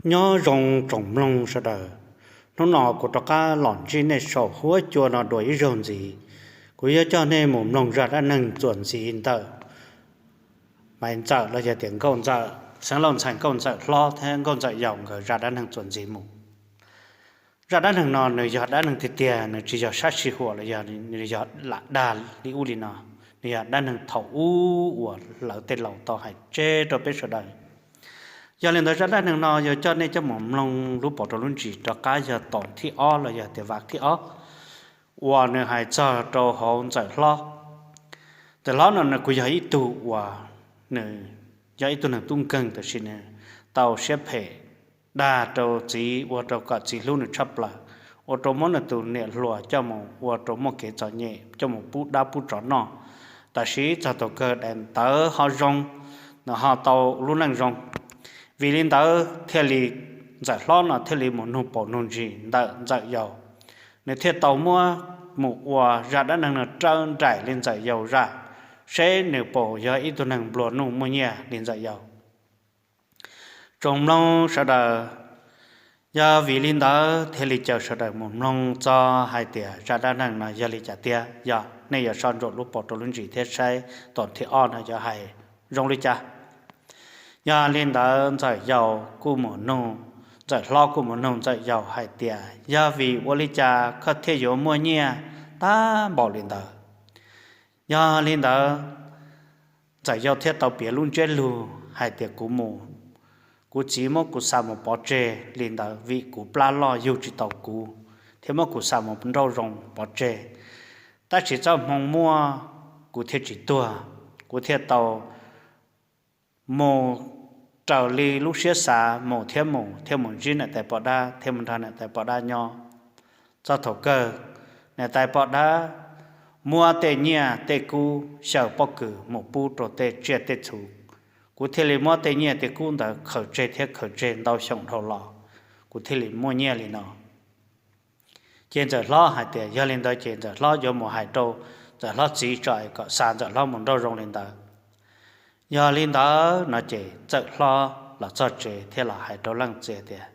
Nyob zoo tsoom mloog sawv daws, hnub no kuv rov qab los ntsib nej saum huab cua no dua ib zaug ntxiv. Kuv yuav coj nej mus mloog zaj dab neeg txuas ntxiv ntawm Maiv Ntxawm los yog tias Nkauj Ntxawm, Xeev Laus ntxhais Nkauj Ntxawm hlob thiab Nkauj Ntxawm yau nkawd zaj dab neeg txuas ntxiv mus. Zaj dab neeg no nws yog dab neeg tiag tiag, nws tsis yog sab sij huam los yog nws yog lam dag li ub li no, nws yog dab neeg thaum ub uas lawv tej laus tau hais tseg rau peb sawv daws. Yog li ntawd zaj dab neeg no yuav coj nej coj mus mloog lub pom rau lub ntsis rov qab yog tom thib ob los yog tias vam thib ob uas nws hais txog rau hauv Ntxawm hlob. Ntxawm hlob no nws kuj yog ib tug uas nws yog ib tug neeg tub nkeeg tab sis nws tau siab phem dag rau txiv ua rau kom txiv hlub nws tshaj plaws, ua rau muab nws tus niam hluas coj mus ua rau muaj kev txom nyem coj mus pub dab pub tsov noj. Tab sis txog thaum kawg daim ntawv ho zoo, nws ho tau lub neej zoo. Vim li ntawd thiaj li Ntxawm hlob no thiaj li mus nug paus nug ntsis ntawm Ntxawm yau. Nws thiaj tau muab mus ua zaj dab neeg no raws nraim li Ntxawm yau zaj, seb nws puas yog ib tug neeg nplua nuj muaj nyiaj li Ntxawm yau. Tsoom mloog sawv daws, yog vim li ntawd thiaj li caw sawv daws mus mloog txog hais tias zaj dab neeg no yog li cas tiag. Yog nej yuav soj ntsuam lub pom rau lub ntsis thiab saib tom thib ob no yuav hais zoo li cas. Yog li ntawd Ntxawm yau kuj mus nug, Ntxawm hlob kuj mus nug Ntxawm yau hais tias yog vim ua li cas koj thiaj yuav muaj nyiaj tag npaum li ntawd. Yog li ntawd Ntxawm yau thiaj tau piav lub ntsiab lus hais tias kuv mus, kuv txiv muab kuv xa mus pov tseg li ntawd vim kuv plab loj yug tsis tau kuv, thiab muab kuv xa mus nrauj zoo pov tseg. Tab sis txoj hmoo muaj, kuv thiaj tsis tuag, kuv thiaj tau mus raws li lub siab xav mus thiab mus thiab mus ntsib niam tais poj dab thiab mus nrog niam tais poj dab nyob. Txog thaum kawg, niam tais poj dab muab tej nyiaj tej kub xyaw pob kws mus pub rau tej tsiaj tej txhu. Kuv thiaj li muab tej nyiaj tej kub ntawd khaws tseg thiab khaws tseg ntau xyoo dhau los, kuv thiaj li muaj nyiaj li no. Ces Ntxawm hlob hais tias yog li ntawd ces Ntxawm hlob yuav mus hais rau Ntxawm hlob txiv tso es kom xa Ntxawm hlob mus nrauj zoo li ntawd. Yog li ntawd no ces Ntxawm hlob los txog tsev thiab los hais rau leej txiv tias,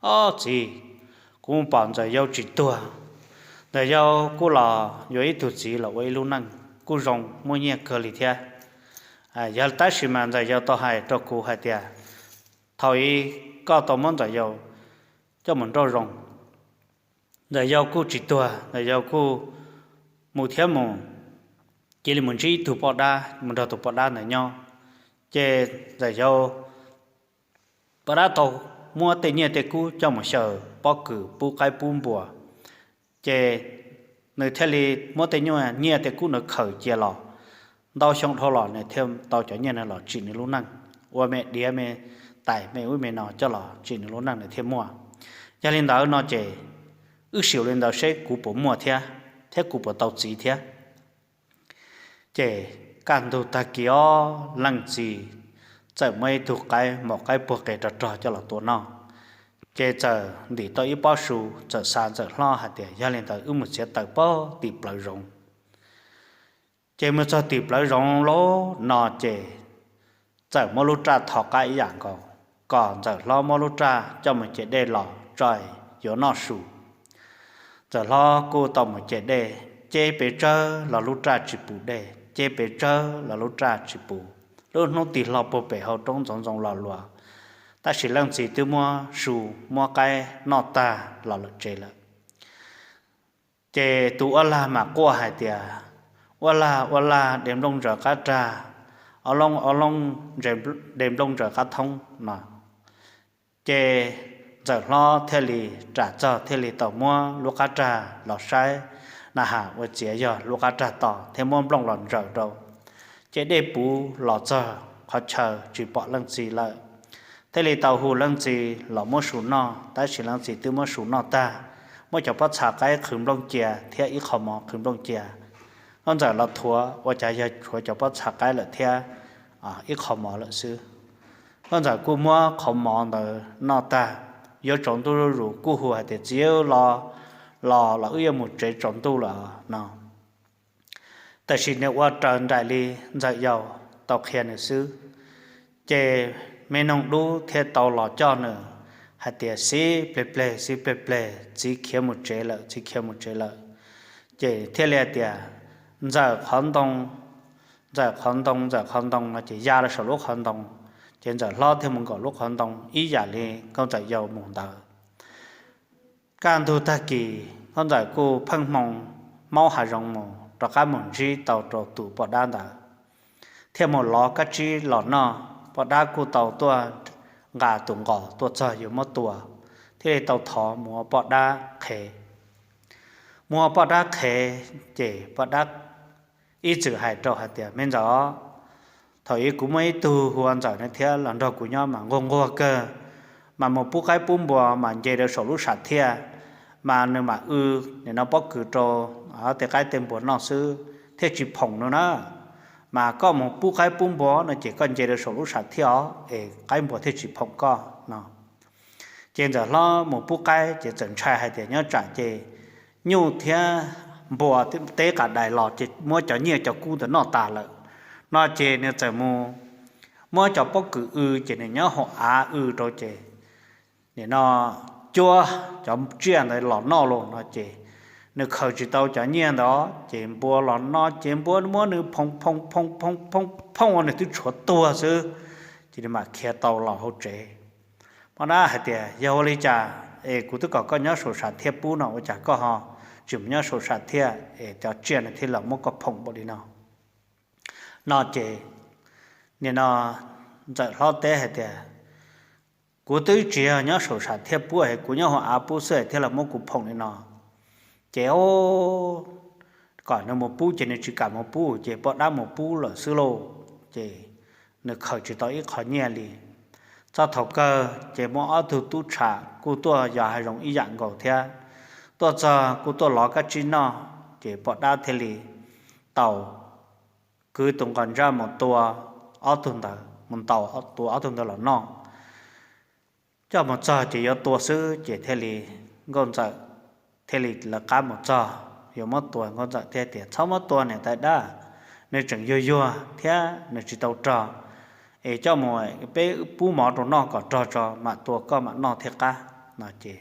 Ob txiv, kuv mus pom Ntxawm yau tsis tuag. Ntxawm yau kuj los yuav ib tug txiv los ua ib lub neej kuj zoo muaj nyiaj kawg li thiab. Yog tab sis mas Ntxawm yau tau hais rau kuv hais tias thaum ub koj tau muab Ntxawm yau coj mus nrauj zoo, Ntxawm yau kuj tsis tuag, Ntxawm yau kuj mus thiab mus, cia li mus ntsib ib tug poj dab, mus nrog tus poj dab ntawd nyob. Ces Ntxawm yau, poj dab tau muab tej nyiaj tej kub coj mus xyaw pob kws pub qaib pub npua, ces nws thiaj li muab tej nyuaj nyiaj tej kub ntawd khaws cia los. Ntau xyoo dhau los nws thiaj tau cov nyiaj no los tsim nws lub neej, ua me diav me tais me ub me no coj los tsim nws lub neej nws thiaj muaj. Yog li ntawd no ces wb sim li ntawd seb kuv puas muaj thiab, thiab kuv puas tau txiv thiab. Ces kaj ntug tag kis os, leej txiv txawm muab ib tug qaib, maum qaib puag qe rog rog coj los tua noj. Ces txawm ntim tau ib pob su, txawm xa Ntxawm hlob hais tias yog li ntawd wb mus txiav taws pog tim plawv zoov. Ces mus txog tim plawv zoov lawm no ces txawm muab lub raj tho qab ib yam nkaus, kom Ntxawm hlob muab lub raj coj mus cev dej los tso yuav noj su. Ntxawm hlob kuj tau mus cev dej, ceb pes tsawg los lub raj tsis pum dej, ceb pes tsawg los lub raj tsis pum. Lub hnub tig hlo puag pem hauv roob ntxoov ntxoo los luas, tab sis leej txiv twb muab su muab qaib noj tag los lawm tsev lawm. Ces tus uab lag mam quaj hais tias, Uab lag, uab lag, de nplooj ntsaws qab rag, ob looj ob looj, de nplooj ntsaws qab thoob no. Ces Ntxawm hlob thiaj li ram txog thiaj li tau muab lub qab rag los saib na has ua ciav yog lub qab rag to thiab muab nplooj los ntsaws rau. Ces dej puv los txog qhov chaw tsis pom leej txiv lawm, thiaj li tau hu leej txiv los muab su noj, tab sis leej txiv twb muab su noj tag, muab cov pob txha qaib qhwv nplooj cia thiab ib qho mov qhwv nplooj cia. Nkauj Ntxawm los thuav ua cas yog tshuav cov pob txha qaib lawm thiab ib qho mov lawm xwb. Nkauj Ntxawm kuj muab qhov mov ntawd noj tag, yuav tsaus ntuj zuj zus kuj hu hais tias, Txiv, los, los los wb yuav mus tsev tsaus ntuj lawm no. Tab sis nws ua raws nraim li Ntxawm yau tau qhia nws xwb. Ces me noog dub thiaj tau los coj nws hais tias, Xib pleg pleg, xib pleg pleg, txiv khiav mus tsev lawm, txiv khiav mus tsev lawm. Ces thiaj li hais tias, Ntxawm qhov ntoo, ntxawm qhov ntoo, ntxawm qhov ntoo, no ces ya los saum lub qhov ntoo. Ces ntxawm hlob thiaj mus nkaum lub qhov ntoo ib yam li nkauj ntxawm yau mus ntawd. Kaj ntug tag kis nkauj ntxawm kuj pheej hmoo maub hav zoov mus rov qab mus ntsib tau rau tus poj dab ntawd, thiaj mus lov kab tsib los noj. Poj dab kuj tau tuaj nqa tus nqos tuaj txog yuav muab tua, thiaj li tau thov mus ua poj dab qhev. Mus ua poj dab qhev, ces poj dab ib txwm hais rau hais tias, Me ntxawm, thaum ub kuv muaj ib tug hu ua Ntxawm no thiab los nrog kuv nyob mas nquag nquag kawg, mas mus pub qaib pub npua mas nce rau saum lub sam thiaj, mas nws mam w nim no pob kws rau tej qaib tej npua noj xwb thiaj tsis phoom no na. Mas koj mus pub qaib pub npua no ces koj nce rau saum lub sam thiaj os es qaib npua thiaj tsis phoom koj no. Ces ntxawm hlob mus pub qaib ces txawm ntshai hais tias nyob tsam ces nyuj thiab npua teb qas dais los ces muab cov nyiaj cov kub ntawd noj tas lawm no ces nws txawm mus muab cov pob kws w ces nws nyob hauv av w rau ces nim no cuab cov tsiaj ntawd los noj los no ces nws khaws tsis tau cov nyiaj ntawd ces npua los no ces npua muab nws phoom phoom phoom phoom phoom phoom ua nws twb tshuav tuag xwb, ces nws mam khiav tau los hauv tsev. Poj dab hais tias, Yog ua li cas es kuv twb kom koj nyob saum sam thiaj pub no ua cas koj ho tsis mus nyob saum sam thiaj es cov tsiaj no thiaj los muab koj phoom npaum li no? No ces nim no ntxawm hlob teb hais tias, Kuv twb tsis yog nyob saum sam thiaj pub es kuv nyob hauv av pub xwb thiaj los muab kuv phoom li no. Ces kom nws mus pub ces nws tsis kam mus pub ces poj dab mus pub lawm xwb lauj. Ces nws khaws tsis tau ib qho nyiaj li. Txog thaum kawg ces muaj ob tug tub tshav kuj tuaj yos hav zoov ib yam nkaus thiab, tuaj txog kuj tuaj lov kab tsib noj, ces poj dab thiaj li tau kwv tus nqos ntsaj mus tua ob tug ntawd, mus ntaus tua ob tug ntawd los noj. Coj mus txog ces yuav tua xwb ces thiaj li nkauj ntxawm thiaj li lawv qab mus txog yuav muab tua, nkauj ntxawm thiaj tias, Txhob muab tua niam tais dab, nws tseem yuag yuag thiab nws tsis tau rog, es coj mus peb pub mov rau noj kom rog tso mam tua koj mam noj thiaj qab. No ces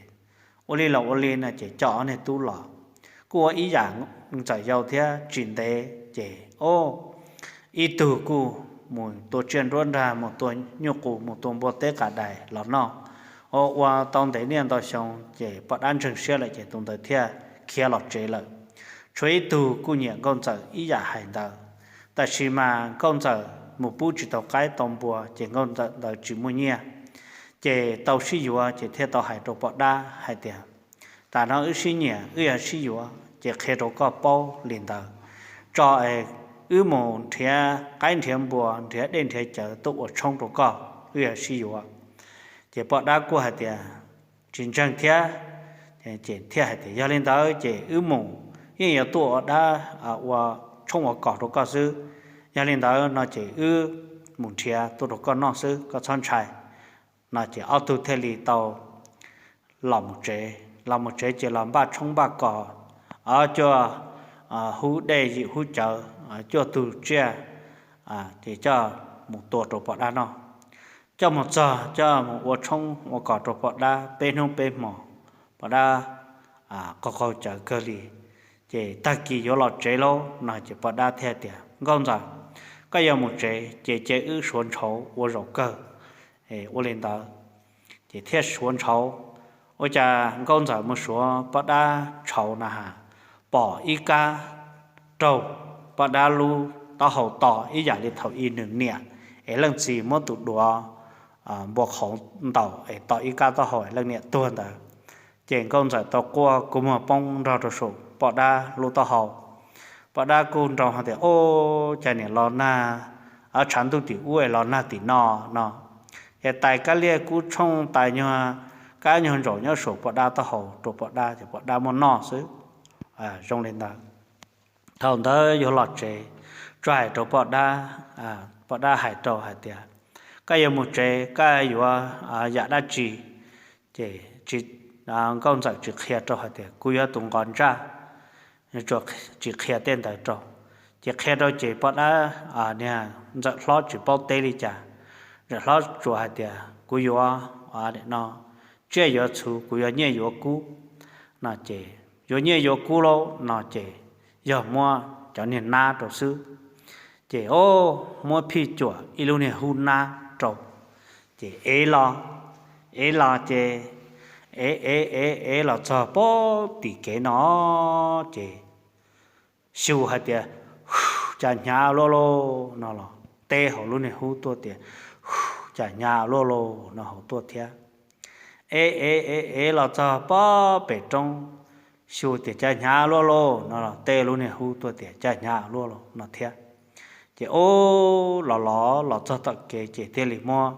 ua li los ua li no ces coj ob niag tub los, kuj ua ib yam ntxawm yau thiab tsis ntev ces o ib tug kuj mus tua tsiaj nruab nrag, mus tua nyuj qus, mus tua npua teb qas dais los noj. Ua ua tau ntev niaj ntau xyoo ces poj dab ntseeg siab lawm ces tus ntawd thiaj khiav los tsev lawm. Tshuav ib tug kuj nyiam nkauj ntxawm ib yam hais ntawd, tab sis mas nkauj ntxawm mus pub tsis tau qaib tau npua ces nkauj ntxawm ntawd tsis muaj nyiaj, ces tau sib yuav ces thiaj tau hais rau poj dab hais tias, Tam no wb sib nyiam wb yog sib yuav ces qhia rau koj paub li ntawd, tso es wb mus nrhiav qaib nrhiav npua nrhiav dej nrhiav cawv tuaj ua tshoob rau koj, wb yog sib yuav. Ces poj dab kuj hais tias tsis ntseeg thiab, ces thiaj hais tias, Yog li ntawd ces wb mus, yeej yuav tuaj ua dab ua tshoob ua kos rau koj xwb. Yog li ntawd no ces wb mus nrhiav tuaj rau koj noj xwb, koj txhob ntshai. No ces ob tug thiaj li tau los mus tsev, los mus tsev ces los npaj tshoob npaj kos, cuaj hub dej yim hub cawv, cuaj tug tsiaj, ces coj mus tua rau poj dab noj. Coj mus txog coj mus ua tshoob ua kos rau poj dab peb hnub peb hmo, poj dab qaug qaug cawv kawg li. Ces tag kis yuav los tsev lauj no ces poj dab thiaj tias, Nkauj ntxawm, koj yuav mus tsev ces cia wb suav ntshauv ua zaum kawg. Ua li ntawd ces thiaj suav ntshauv. Ua cas nkauj ntxawm mus suav poj dab ntshauv na has, pom ib kab raug poj dab lub taub hau to ib yam li thaum ub nws niam es leej txiv muab tus duav npua qhauv ntaus es to ib kab taub hau es leej niam tuag ntawd. Ces nkauj ntxawm tau quaj kua muag poob nrog rau saum poj dab lub taub hau. Poj dab kuj nroo hais tias, Ob, cas niam los nag, tshav ntuj tim ub es los nag tim no no. Ces tais kab liaj kub tshooj tais nyuag kab nyuag ntsaum nyob saum poj dab taub hau rau poj dab ces poj dab muab noj xwb. Zoo li ntawd. Thaum ntawd yuav los tsev, tsuas hais rau poj dab, poj dab hais rau hais tias, Koj yuav mus tsev koj yuav yam dab tsi? Ces nkauj ntxawm tsis qhia rau hais tias, Kuv yuav tus nqos ntsaj, tsis qhia tej ntawd rau. Ces qhia rau ces poj dab, niag ntxawm hlob tsis paub teb li cas, ntxawm hlob tsuas hais tias, Kuv yuav no tsiaj yuav txhuv, kuv yuav nyiaj yuav kub no ces, yuav nyiaj yuav kub lauj no ces yog muab cov niag nab rau xwb. Ces o, muab phij cuam ib lub niag hub nab rau, ces ev los, ev los ces ev ev ev ev los txog pem tim kev no ces xyu hais tias, cas hnyav luaj lauj no los teb hauv lub niag hub tuaj tias, cas hnyav luaj lauj no hauv tuaj thiab. Ev ev ev ev los txog pem roob, xyu tias cas hnyav luaj lauj no los teb lub niag hub tuaj tias cas hnyav luaj lauj no thiab. Ces o, los los los txog tom kev ces thiaj li muab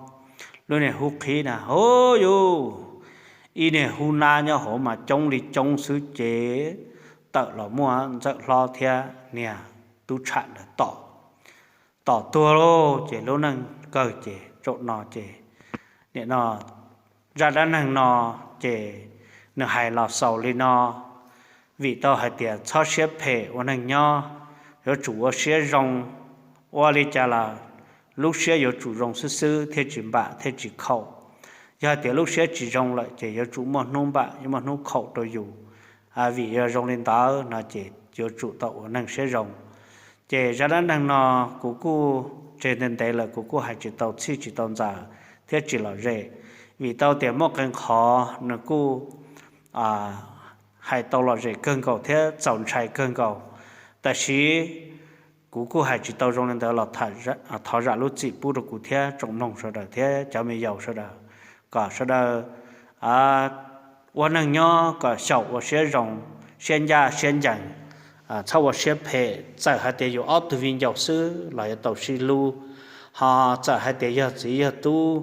lub niag hub qhib na, hub yus, ib niag hub nab nyob hauv mas coob li coob xwb ces tawm los muaj Ntxawm Hlob thiab niag tub tsham ntawd tom, tom tuag lauj. Ces lub neej kawg ces tsaum no ces, nim no zaj dab neeg no ces nws hais los xaus li no, vim tau hais tias txhob siab phem ua neeg nyob, yuav tsum ua siab zoo. Ua li cas los lub siab yuav tsum zoo xwb xwb thiaj tsis npam thiaj tsis khaum. Yog hais tias lub siab tsis zoo lawm ces yuav tsum muaj hnub npam muaj hnub khaum rau yus. Vim yog zoo li ntawd no ces yuav tsum tau ua neeg siab zoo. Ces zaj dab neeg no kuv kuj tseg ntev ntev lawm kuv kuj hais tsis tau txhij tsis tau ntxaws thiab tsis lom zem, vim tau tias muaj qee qhov nws kuj hais tau lom zem kawg nkaus thiab txaus ntshai kawg nkaus. Tab sis kuv kuj hais tsis tau zoo li ntawd los thov zam lub txim pub rau kuv thiab tsoom mloog sawv daws thiab cov me yaus sawv daws, kom sawv daws ua neeg nyob kom xyaum ua siab zoo, siab ncaj siab ncees, txhob ua siab phem. Txawm hais tias yus ob tug viv ncaus xwb los yuav tau sib hlub, ho txawm hais tias yog txiv yog tub,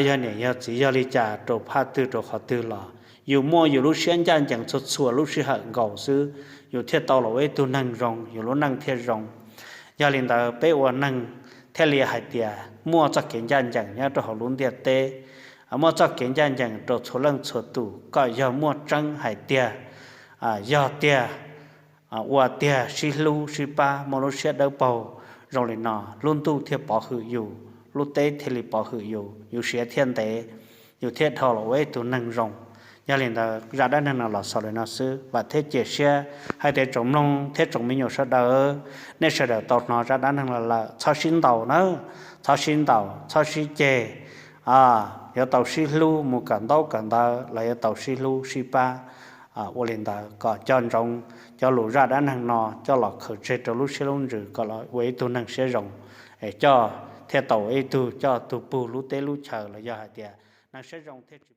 yog niam yog txiv yog li cas rau phaj twg rau qhov twg los yus muaj yus lub siab ncaj ncees txhua txhua lub sij hawm nkaus xwb, yus thiaj tau los ua ib tug neeg zoo, yus lub neej thiaj zoo. Yog li ntawd peb ua neeg thiaj li hais tias muaj txoj kev ncaj ncees nyob rau hauv lub ntiaj teb, muaj txoj kev ncaj ncees rau txhua leej txhua tus kom yog muaj tseeb hais tias yog tiag ua tiag sib hlub sib pab muaj lub siab dawb paug zoo li no, lub ntuj thiaj pov hwm yus, lub teb thiaj li pov hwm yus, yus siav thiaj ntev, yus thiaj dhau los ua ib tug neeg zoo. Yog li ntawd zaj dab neeg no los xaus li no xwb, vam thiab cia siab hais tias tsoom mloog thiab tsoom me nyuam sawv daws, nej sawv daws tau hnov zaj dab neeg no lawm txhob sib ntaus na, txhob sib ntaus txhob sib ceg, yuav tau sib hlub mus kawm ntaub kawm ntawv los yuav tau sib hlub sib pab. Ua li ntawd kom coj ntsoov cov lus zaj dab neeg no coj los khaws tseg rau lub siab lub ntsws kom los ua ib tug neeg siab zoo, es coj thiaj tau ib tug coj tug pug lub teb lub chaw los yog hais tias neeg siab zoo thiaj tsis